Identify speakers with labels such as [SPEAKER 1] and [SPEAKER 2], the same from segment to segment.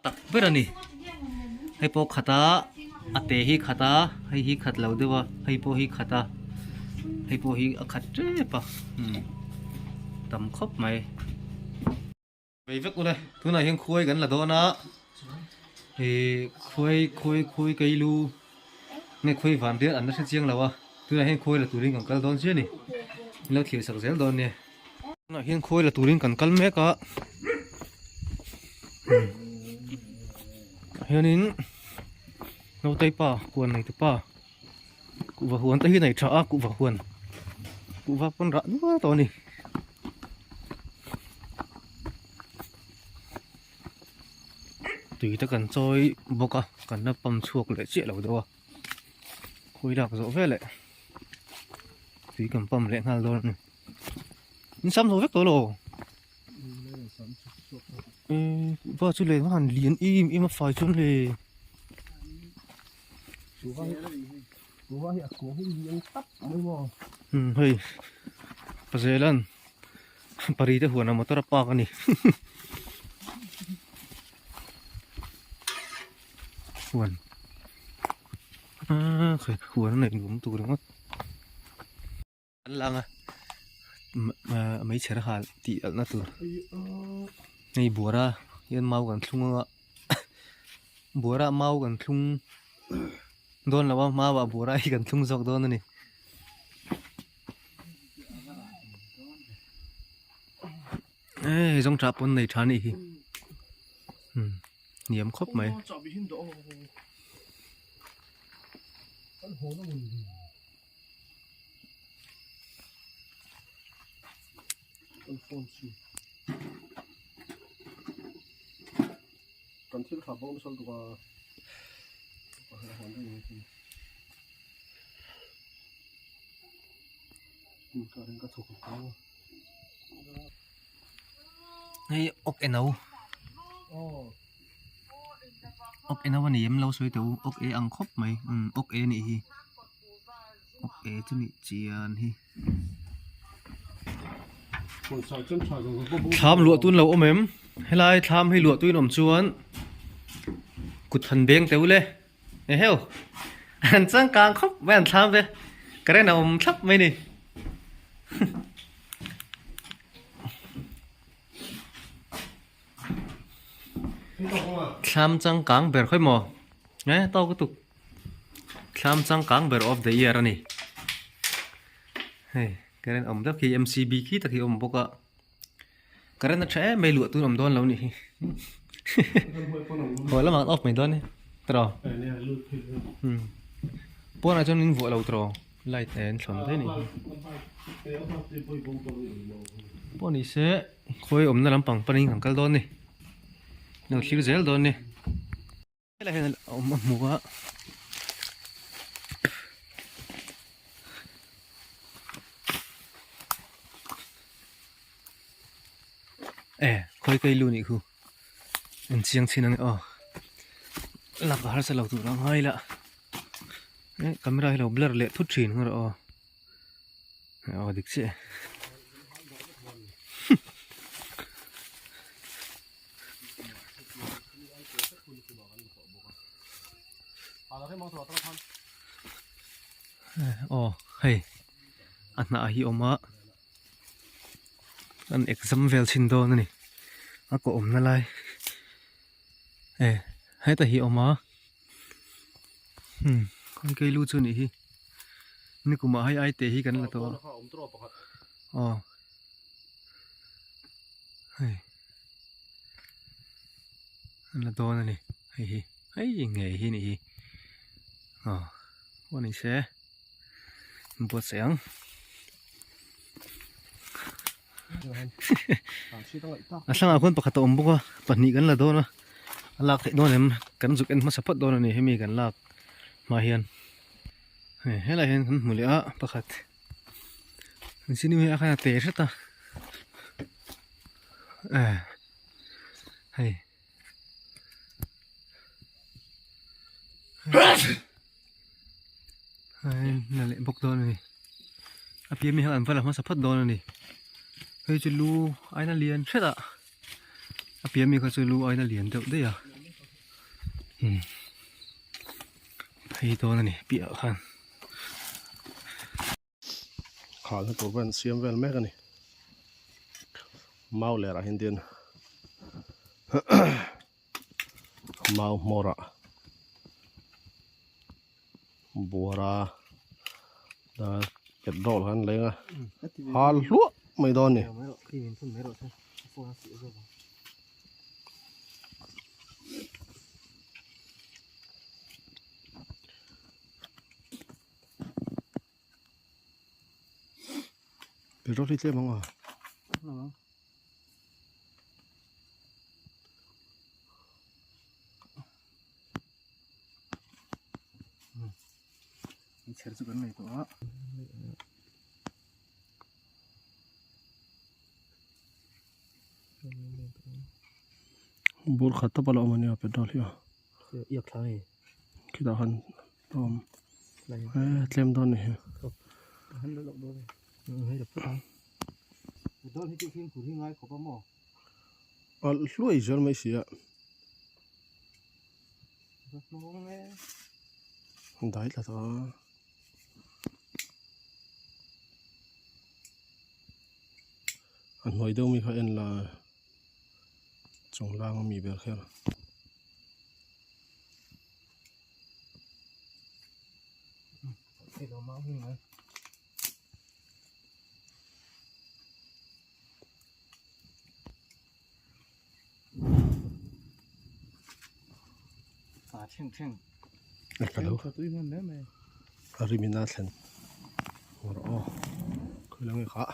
[SPEAKER 1] tak ber a ni hei pawh khat a a te hi khat a hei hi khat lo deuh a hei pawh hi khat a hei pawh hi a khat tep a umm tam khawp mai. Vei vek ule tunah hian khuai kan la dawn a ih khuai khuai khuai kei lu nge khuai van riat an la hre chiang lo a tunah hian khuai la turin kan kal dawn chiah a ni min lo thlir sak zel dawn nia tunah hian khuai la turin kan kal mek a tah hianin nautei pa huan nei tu pa kuhva huan te hi nei tha a kuhva huan kuhva pawn rah nual tawh a ni. Tui te kan chawi bawk a kan la pump chhuak leh chiah lo deuh a khawi lak zawh veleh tui kan pump leh nghal dawn a ni in sam zo vek tawh lo va chu le han lian im im a fai chuan le hei pazelan Pari te huan a motor a park a ni huan ah khai huan a nei nuam tur ringawt an lang a meichher a hal tih alh na tur hei buara hian mau kan thlung anga buara mau kan thlung dawn lo a mau ah buara hi kan thlung zawk dawn a ni. Hei zawng tah pawn nei tha nih hi umm hniam khawp mai. Hei awk eno awk eno a ni em lo sawi teh u awk e ang khawp mai umm awk e anih hi awk e chu nih chian hi thlam luah tun lo awm em helai thlam hi luah tuin awm chuan kut han beng teh u le. Eheu an changkang khawp mai an thlam ve current a awm thlap mai ni thlam changkang ber khawi maw e tawk lutuk thlam changkang ber of the year a ni hei current awm deuh khi M_C_B khi tak hi a awm bawk a. Current a tha em mai luah tun awm dawn lo nih hi haw lamah an off mai dawn e tiraw umm pawnah chuan in vuah lo tiraw light a en thlawn daih a nih hi pawh ni se khawi awmna lampang panin kan kal dawn a ni lo thlir zel dawn a ni. Helai hian a awm a hmu a e khawi kai lu nih khu en chiang chin ang e aw lak a harsa lo tur ang ngai la e camera hi lo blur leh thut thin ang rawh aw aw dik chiah e. Aw hei a hnah hi a awm a an exam vel chhin dawn a ni a kawh awmna lai e heta hi a awm a umm khawi lu chu a nih hi nikum ah hei ai te hi kan la tawh a aw. Hei an la dawn a ni hei hi hei ngei hi nih hi aw pawh ni se buatsaih ang a thlangah khuan pakhat a awm bawk a pahnih kan la dawn a a lak theih dawn em kan zuk en hmasa phawt dawn a ni hemi kan lak hma hian hei helaiah hian kan hmu leh a pakhat. Zinu hi a khan a te hret a eh hei hei la leh bawk dawn a ni a pian mi hian an va la hmasa phawt dawn a ni hei chu lu aina lian hret a a pian mi kha chu lu aina lian deuh daih a. Umm phei dawn a ni piah ah khan.
[SPEAKER 2] Khalna tur pawh an siam vel mek a ni mau lerah hian tin mau hmawrah buara petrol kha an leng a hal hluah mai dawn a ni. Petrol hi tlem ang a.
[SPEAKER 1] Chher chu kan nei tawh a.
[SPEAKER 2] Bur khat tawp a lo awm a nia petrol hi a.
[SPEAKER 1] Iak thla nge.
[SPEAKER 2] Khitah khan a awm. Eh tlem dawn ni hi.
[SPEAKER 1] Han la loh dawn e. Hei la phut ang. Petrol hi chu fimkhur hi ngai khawp a maw.
[SPEAKER 2] A hluai zel mai si a. Dai tlat a. A hnuai deuh mi kha en la chung lang ami ber kher. A rim in a thlen rawh aw khawi lang e kha.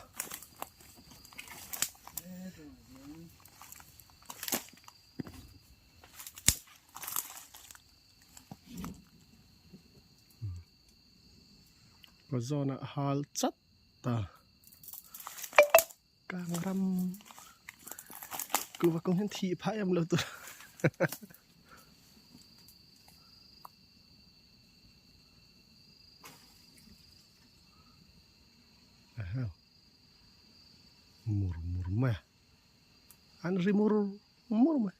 [SPEAKER 2] Ka zawn ah hal chat ta. Tlang ram kuhva kawng hian thih phah em lo tur mur mur mai a an ri mur mur mai.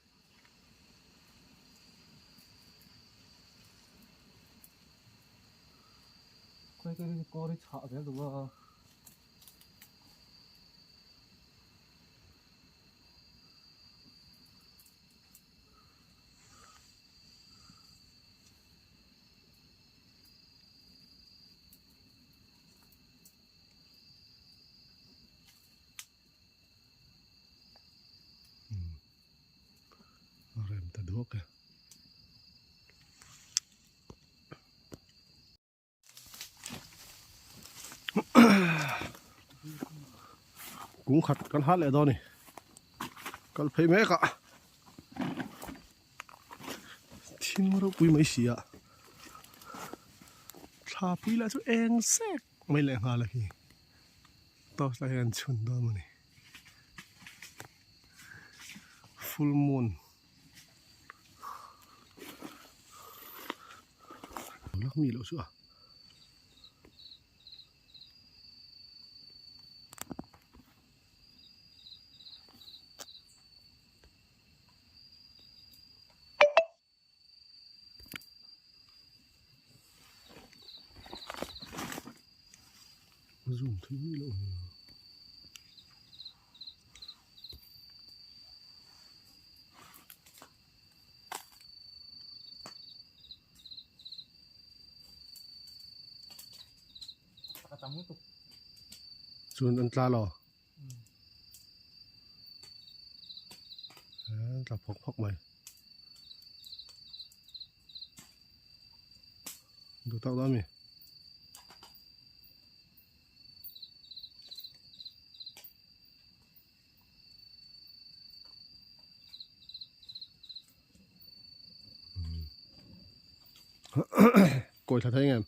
[SPEAKER 2] A rem ta duak e. Kung khat kan hat leh dawn a ni kal phei mek a thing ropui mai si a thla pui lah chu eng sek mai leh nghal a hi torch lai hian an chhun dawn a ni full moon. Lak mi loh chu a. Zoom thui mi loh ni. Chuan an tla lo. An tla phawk phawk mai. Duh tak dawn mi. Kawi thla thei ngem.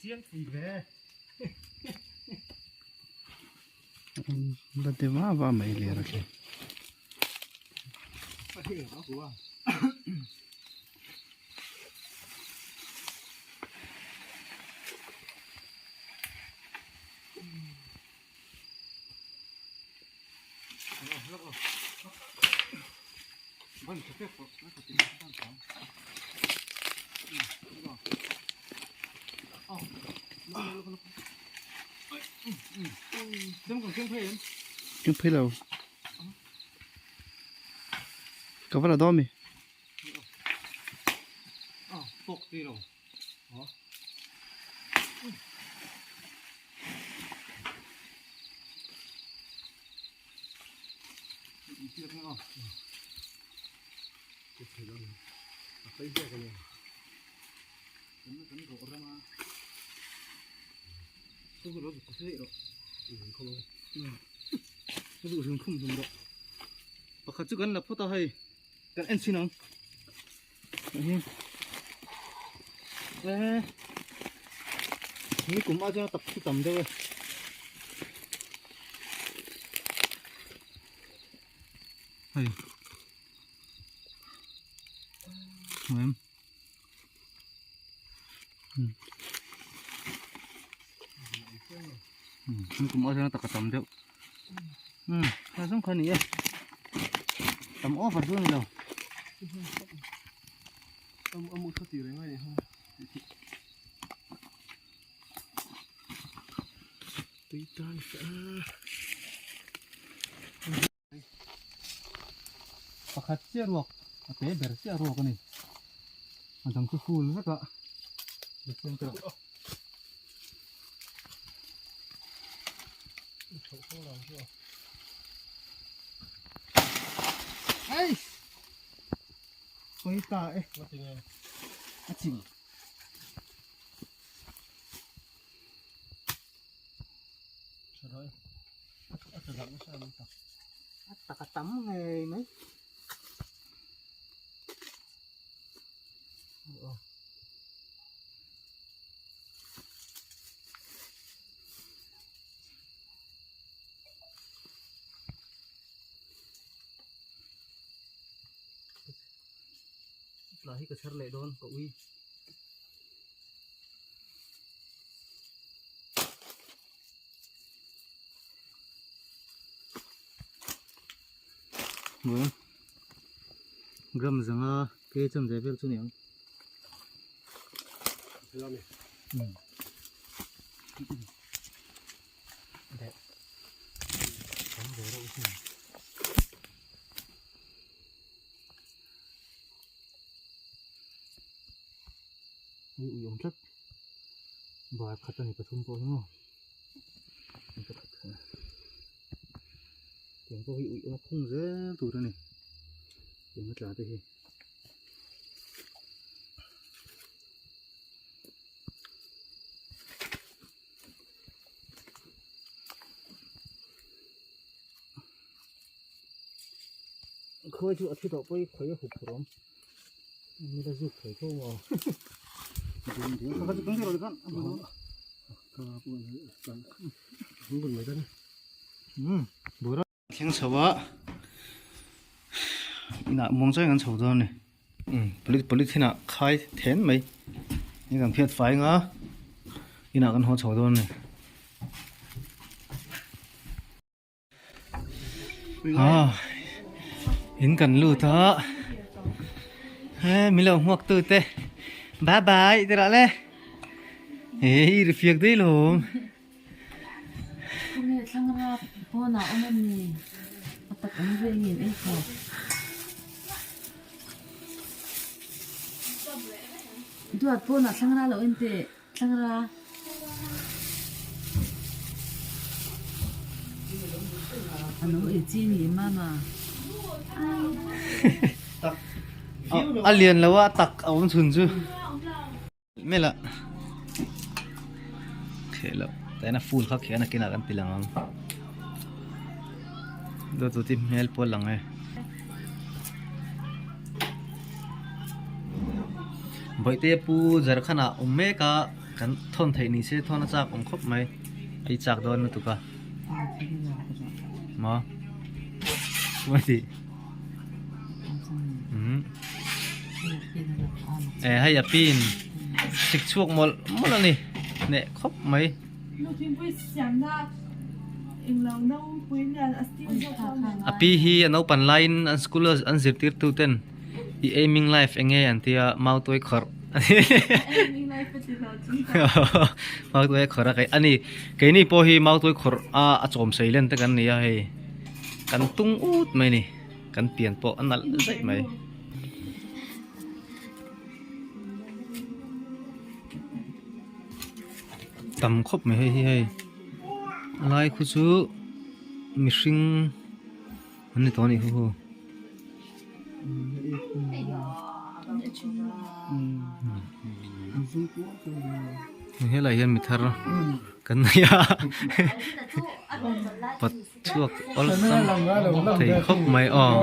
[SPEAKER 1] Chiang pui ve.
[SPEAKER 3] La ti va va mai ler a khi. Keng phei lo. Ka va la dawn mi.
[SPEAKER 1] Pakhat chu kan la phawt a hei kan en chhin ang e ni kum a chuan tak chu tam deuh e. Hei hmu em ni kum a chuan tak a tam deuh um kha zawng kha a ni e tam over chu a ni lo. Pakhat chiah ruak a te ber chiah ruak a ni a dang chu full vek a Pawi ta e a chim. A tak a tam ngei mai. Tla hi ka chhar leh dawn ka ui. Maw gram zanga ke chan ve vel chu ni ang. Hei ui awm tlat bar khat a ni pathum pawh hi maw tiang pawh hi ui awm a khung zel tur a ni tiang a tla te hi. Khawi chu a thi tawh pawh hi khawi a hup phurh awm mi la zuk thei tho maw thleng chho a inah muang chuan kan chho dawn a ni polythene ah khai then mai hei kan phiat fai anga inah kan haw chho dawn a ni. Ah, in kan lut a he mi lo hmuak tu te bye bye ti rah le he i ri fiak dei lom
[SPEAKER 4] Khawnge thlangra pawnah awm a ni a tak ang ve ngin ei khawp. Duat pawnah thlangra lo en teh. Thlangra. A lo ei chi ni mama.
[SPEAKER 1] A lian lo a tak a awm chhun chu. Mela. Kheh lo. Taina full kha khian a kinah kan ti lang ang. Dawt chu ti hmel pawh lang e. Bawihte pu Zarkhanah awm mek a kan thawn theih ni se thawn a chak awm khawp mai a i chak dawn lutuk a maw chuan tih umm e hei a pin sik chhuak mawlh mawlh a ni hneh khawp mai. A pi hi a naupan laiin an school a an zirtirtu ten i aiming life eng nge an tia mautuai khawrh mautuai khawrh a kei ani keini pawh hi mautuai khawrh a a chawm sei len te kan ni a hei kan tung ut mai a ni kan pian pawh a nalh daih mai. Tam khawp mai hei hi hei a lai khu chu mihring an ni tawh a nih khu hu. Helai hian mi thar kan nei a pat chhuak awlsam thei khawp mai aw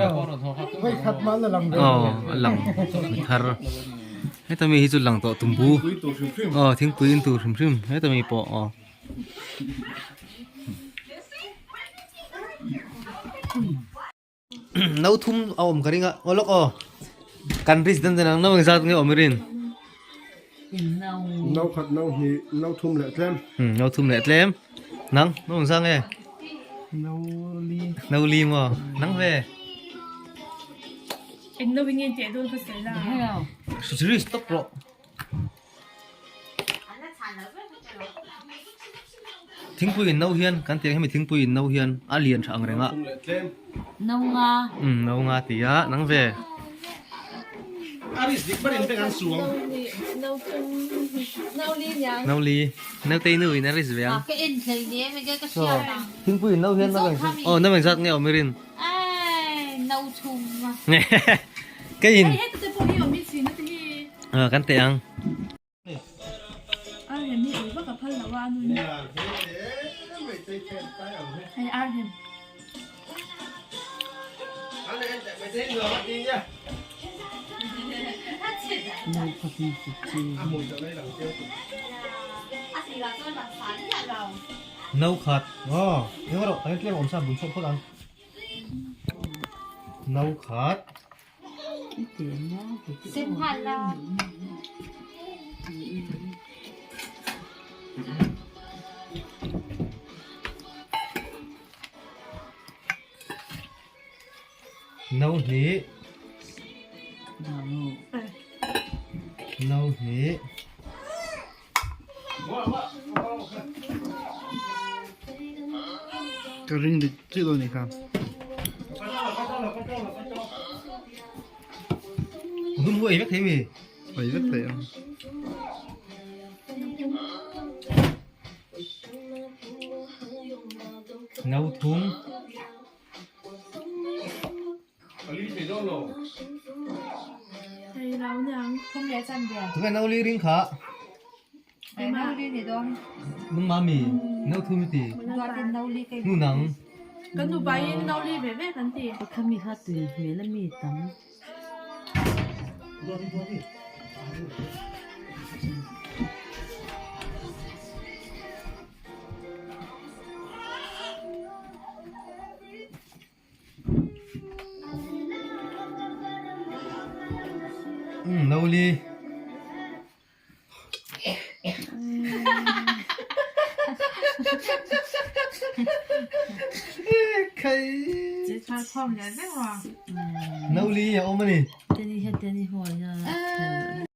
[SPEAKER 1] aw a lang mi thar heta mi hi chu lang tawh tumbu aw thingpui in tur hrim hrim heta mi pawh aw. No thum a awm ka ring a aw lawk aw kan risk dan dan ang no engzat nge awm i rin
[SPEAKER 2] no khat no hnih no thum leh tlem
[SPEAKER 1] no thum leh tlem nang no engzat nge
[SPEAKER 3] no li
[SPEAKER 1] no li maw nang ve
[SPEAKER 5] eng no in nge teh dawn ka sawi la
[SPEAKER 1] risk stop rawh. Thingpui in no hian kan tih ang hemi thingpui in no hian a lian tha ang reng a.
[SPEAKER 4] No nga.
[SPEAKER 1] Um no nga ti a nang ve. No li no te nu in a ris ve ang.
[SPEAKER 4] Ka en thlei ne me ka hria ang.
[SPEAKER 1] Thingpui in no hian no oh no engzat nge awm i rin.
[SPEAKER 4] Ai no thum a.
[SPEAKER 1] Kei in.
[SPEAKER 5] Hei heta te pawh hi awm i chin a te hi.
[SPEAKER 1] Ờ kan teh ang.
[SPEAKER 5] Ar hem hi ei vak a phal lo a a nun. Hei ar hem.
[SPEAKER 1] No khat. Aw, eng rawh kan tlem awm sa bun chhuak phawt ang. No khat. No hnih. No hnih.
[SPEAKER 3] Ka ring dik chiah dawn anih kha.
[SPEAKER 1] Dum hu ei vek thei mi?
[SPEAKER 3] Ei vek thei ang.
[SPEAKER 1] No thum. Tunge no li ring kha. Nung mami no thu mi ti. Nu nang.
[SPEAKER 5] Kan nu pa in no li ve ve kan ti.
[SPEAKER 4] Khami kha tui hmel a mi tam.
[SPEAKER 1] Um no li. No li a awm a ni.
[SPEAKER 4] Teni hian teni hawi a.